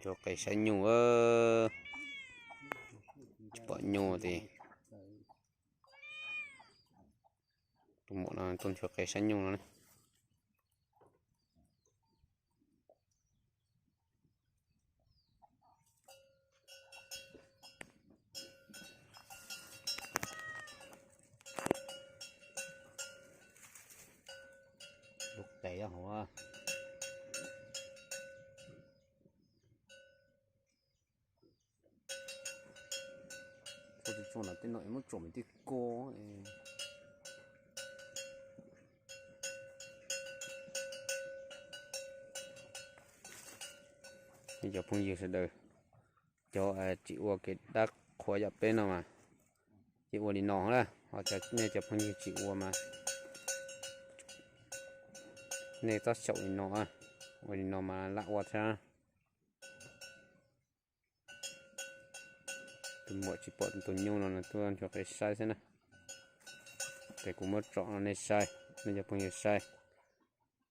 Nchuav qe saib nyuj, tsis pom nyuj tiag. Tus muam no tuaj nchuav qe saib nyuj no ne. Lub qe hauv. Txhob tsis tso na, tej no muab tsom me tej ko. Nej cov phooj ywg sawv daws, cov tsis ua kev dab qhuav yam peb no mas yeej ua li no na, ho cov nej cov phooj ywg tsis ua mas nej txhob xyaum li no, ua li no mas lam ua thiab. Tus muam tsis pom tus nyuj no, nws tuaj nchuav qe saib xwb na. Ces kuv muab tsom no nej saib, nej cov phooj ywg saib.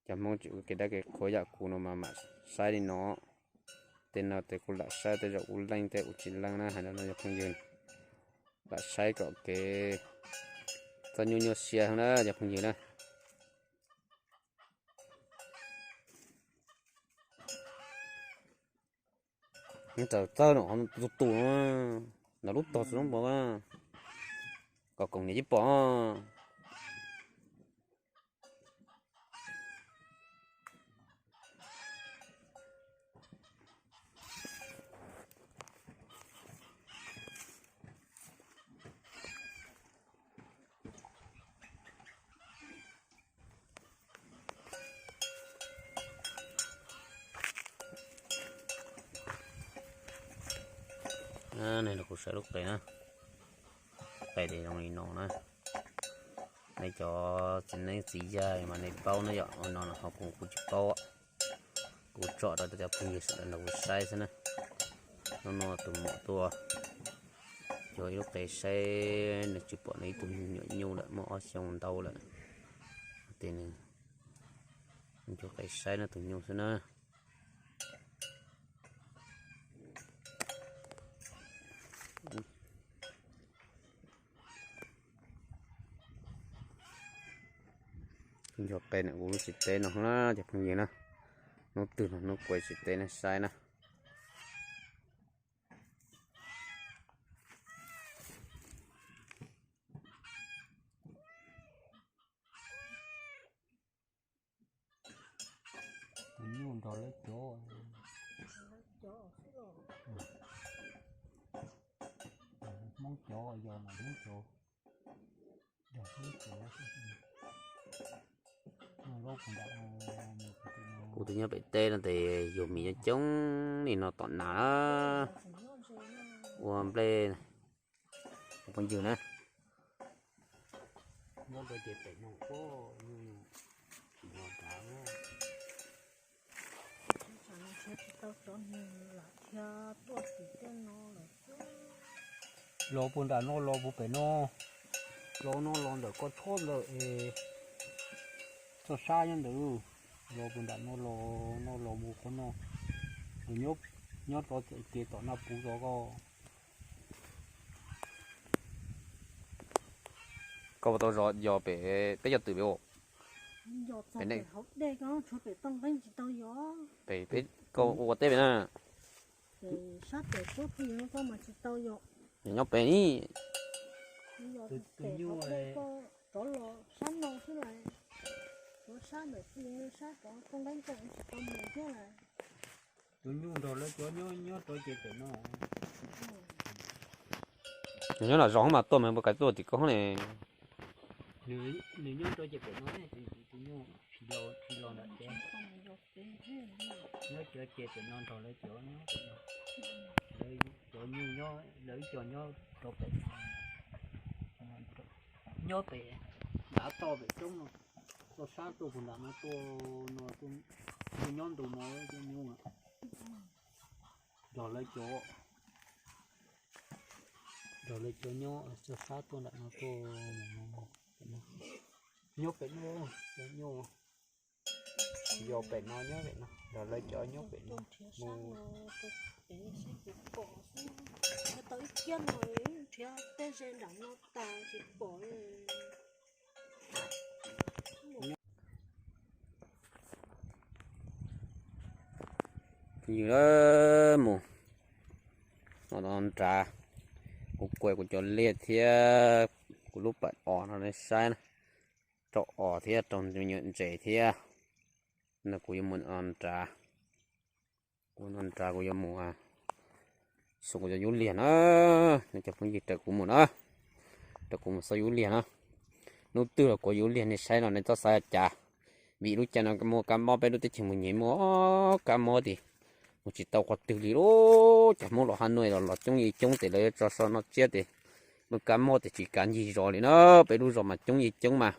Cov Hmoob tsis ua kev dab kev qhuav yam kuv no mas mam saib li no. Tej no ces kuv lam saib tej zaum ua leej tej ua tsis leej na, hais rau nej cov phooj ywg, lam saib kom kev txoj nyuaj nyuaj siab na cov phooj ywg na. Txawm txawj no tus tus no, nws lub tog txhua lub npoo, kom koom niam cib pom. Kuv saib lub qe na, qe ces zoo li no na. Nej cov txiv neeb txiv yaig mas nej paub na yom, no ho kuv kuv tsis paub. Kuv tsom rau cov phooj ywg sawv daws nrog kuv saib xwb na. Hnub no tus muam tuaj, yog ib lub qe saib, nws tsis pom nws ib tug nyuam nyuj lawm, muaj ob xyoo ntau lawm. Ces nws nchuav qe saib nws tus nyuj xwb na. Nchuav qe ntawm kuv lub tsev teb no na cov phooj ywg na. Hnub twg los hnub kuv tsev teb nej saib na. Tus nyuj nrog lawv cov, Hmoob cov, yog mas Hmoob cov, yog Hmoob cov. Kuv tus nyob pem teb no ces yug mis coob coob li no tom nas, ua nplej, phooj ywg na. Los puag nram no los puag pem no, los no los ntawm ko tshob ntawd es txoj sab nyob ntawd, los puag nram no los no los mus qhov no, nws nyob rov txawm ces tom no puv tod ko. Koj puas tau zov yos pem peb cov twm pem? Pem, koj ua teb pem na? Nyob pem ni. Tus nyuj nrog lawv cov nyob rau ces pem no. Nws nyob nram zos mas tuaj mas puas kav tuaj tim koj ne. Nws nyob rau ces pem no, tus nyuj tsis los nram ces. Nyob cov ces pem no nrog lawv cov nyob pem no. Cov nyuj nyob, lawv ib co nyob rau pem no. Nyob pem ntav toj pem roob no, txoj sab tuaj puag nram no tuaj no, tuaj nyob ntu no cov nyuj. Nrog lawv cov, nrog lawv cov nyob txoj sab tuaj nram no tuaj, nyob pem no cov nyuj. Yog pem no nyob pem no, los lawv cov nyob pem no. Mus, tau ib kiab no, nrhiav tej ze nram no tas tsis pom. Phooj ywg, mus no nrad, kuv kuav kuv cov liaj thiab kuv lub pam os no nej saib na, rau os thiab rau me nyuam ntses thiab. No kuv yuav mus no nrad, kuv no nrad kuv yuav mus xyuas kuv cov yub liag na. Nej cov phooj ywg raws kuv mus na, raws kuv mus xauj yub liag na. Hnub twg los kuav yub liag nej saib no nej txhob xav cas, vim lub caij no muaj kab mob, peb lub teb chaws Mus Nyem muaj kab mob tiag, mus tsis tau qhov twg li lauj. Cov Hmoob los Hab Nuj los los coob li coob tes lawv yuav tso so noj tsiab tes muaj kab mob tes tsis kav ncig zos li na. Peb lub zos mas coob li coob mas,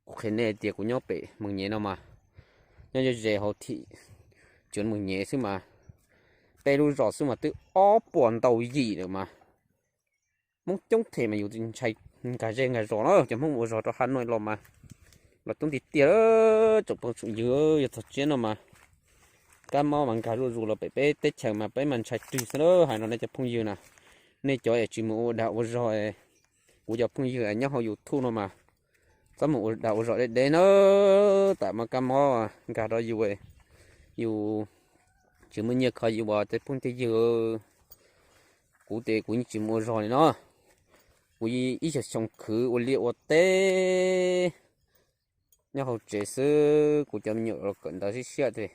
kuv qhia nej tias kuv nyob pem Mus Nyem no mas, nyob ze ze hauv thim tsuas Mus Nyem xwb mas, peb lub zos xwb mas twb ob puas ntau yim lawm mas, Hmoob coob them mas yus ntshai nkag zej nkag zos na. Cov Hmoob ua zog rau Hab Nuj los mas los coob tiag tiag. Tsoom phooj tsoom ywg, yog txog tsiab no mas kab mob mas nkag zuj zus los pem peb teb chaws mas peb mas ntshai rwg xwb na. Hais rau nej cov phooj ywg na, nej cov es tsis mus ua dag ua zog, kuv cov phooj ywg nyob hauv YouTube no mas txhob mus ua dag ua zog deb deb na. Tam muaj kab mob nkag rau yus, yus tsis muaj nyiaj kho yus ua tej phooj tej ywg. Kuv ces kuv yeej tsis mus ua zog li no, kuv ib xyoos xyoo khwv ua liaj ua teb nyob hauv tsev xwb. Kuv cov me nyuam los kawm ntawv siab siab tes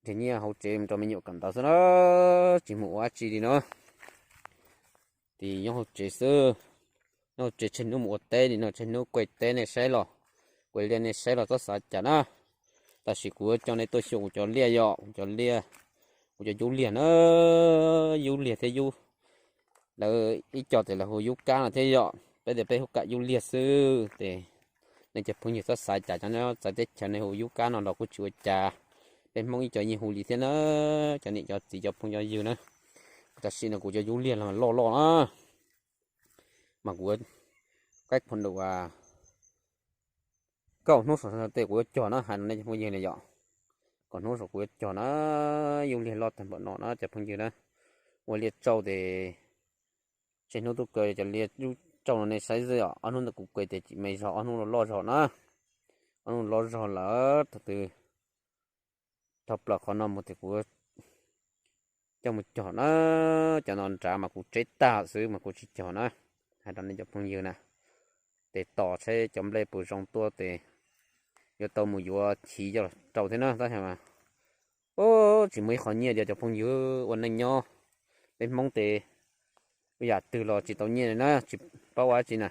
nrhiav nyiaj hauv tsev rau me nyuam kawm ntawv xwb na, tsis mus ua dab tsi li no. Ces nyob hauv tsev xwb, nyob hauv tsev tsheej hnub mus ua teb li no, tsheej hnub kuaj teb nej saib los, kuaj liaj nej saib los txhob xav cas na. Tab sis kuv yuav coj nej tuaj xyuas kuv cov liaj yom, kuv cov liaj, kuv cov yub liag na, yub liag thiab yub, lawv ib co tes lawv hu yub kab no thiab yom, peb tes peb hu kam yub liag xwb tes nej cov phooj ywg txhob xav cas, cov txawv teb chaws nej hu yub kab no los kuj tsis ua cas, peb Hmoob ib co yeej hu li thiab na, cov niam cov txiv cov phooj cov ywg na. Tam sim no kuv cov yub liag los loj loj na, mas kuv qaib phoom dum kaum hnub saum tej kuv yuav cog na, hais rau nej cov phooj ywg na yom. Kaum hnub saum kuv yuav cog na, yub liag loj tag npaum no na cov phooj ywg na. Ua liaj tsau tes tsheej hnub tuaj kaw cov liaj yub tsau no nej saib xwb yom, ob hnub ntawd kuv kaw tes tsis me zog, ob hnub no loj zog na, ob hnub loj zog lawm. Thaum twg dhau plaws qhov no mus tes kuv coj mus cog na, cov no nrad mas kuv tseb tag xwb mas kuv tsis cog na, hais rau nej cov phooj ywg na. Tes tos saib cov nplej puas zoo tuaj tes yuav tau mus yuav chiv coj los rau thiab na, tab sis mas tsis muaj ib qho nyiaj tias cov phooj ywg ua neej nyob, peb Hmoob tes ua yam twg los tsis tau nyiaj li na, tsis paub ua dab tsi na.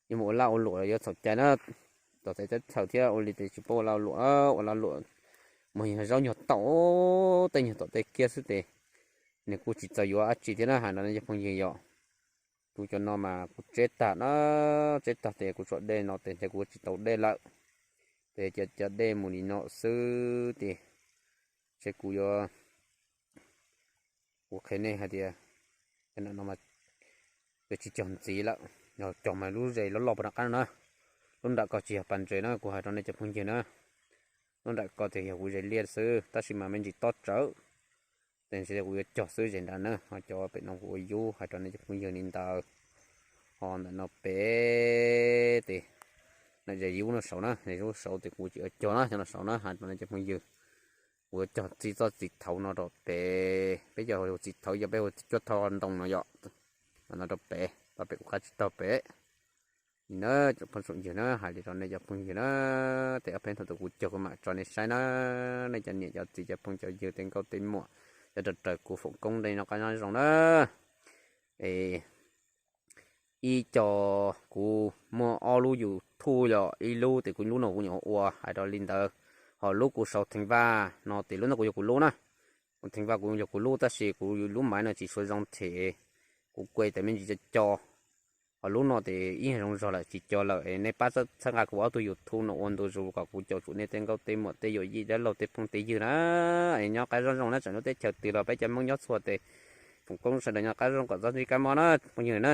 Yuav mus ua laj ua luam los yuav txhaum cai na, tom tej teb chaws thiab ua li tes tsis paub ua laj ua luam, ua laj luam mus yog zaub nyuag taum, tej nyuag tom tej kiab xwb tes nws kuj tsis txaus yuav dab tsi thiab na, hais rau nej cov phooj ywg yom. Kuv cov no mas kuv tseb tag na, tseb tag tes kuv tso dej no tes ntshe kuv tsis tau dej lawm. Tes cov dej mus li no xwb tes ntshe kuv yuav, kuv qhia nej hais tias cov no mas yuav tsis cog ntxiv lawm, yog cog mas lub zes loj loj puag nram qab no na. Lub nram ko tsis yog pas ntses na, kuv hais rau nej cov phooj ywg na. Lub nram ko tes yog kuv zes liaj xwb tab sis mas me ntsis tob tsawv. Tes ntshe kuv yuav cog xwb zes nrad na, ho cov pem no kuv ua yub, hais rau nej cov phooj ywg li ntawd. Ho ntawm no pem tes, zes yub no saud na, zes yub saud tes kuv tsis ua cog na, cov no saud na, hais rau nej cov phooj ywg. Kuv yuav cog txij txoj txiv thaud no rau pem, peb cov hu txiv thaud, yog peb hu cuab thau ntoo no yom. No rau pem, rau pem kuv qab tsib taug pem. Li na, cov phooj ywg na, hais li rau nej cov phooj ywg na, tes ob peb hnub tus kuv cog kuv mam tso nej saib na. Nej cov niam cov txiv cov phooj cov ywg tej nkauj tej muam, cov raws raws kuv foom koob nrog noj qab nyob zoo na. Es ib co kuv muaj ob lub YouTube yom, ib lub tes kuv lub no kuv nyuam ua, hais rau li ntawd. Ho lub kuv sau theej vaj no tes lub no kuv yog kuv lub na. Kuv theej vaj kuv yog kuv lub tab sis kuv lub maiv no tsis suav zoo them, kuv kuj tes me ntsis co co. Ho lub no tes ib yam zoo zog lawm tsis co lawm, nej pab txhawb nqa kuv ob tug YouTube no ua ntu zus kom kuv caum tsum nej tej nkauj tej muam tej yawm yij dab laug tej phooj tej ywg na. Es nyob qab zoo zoo na, tseem lub teb chaws twg los peb cov Hmoob nyob txhua tes foom koob sawv daws nyob qab zoo kom txhob ntsib kab mob na phooj ywg na.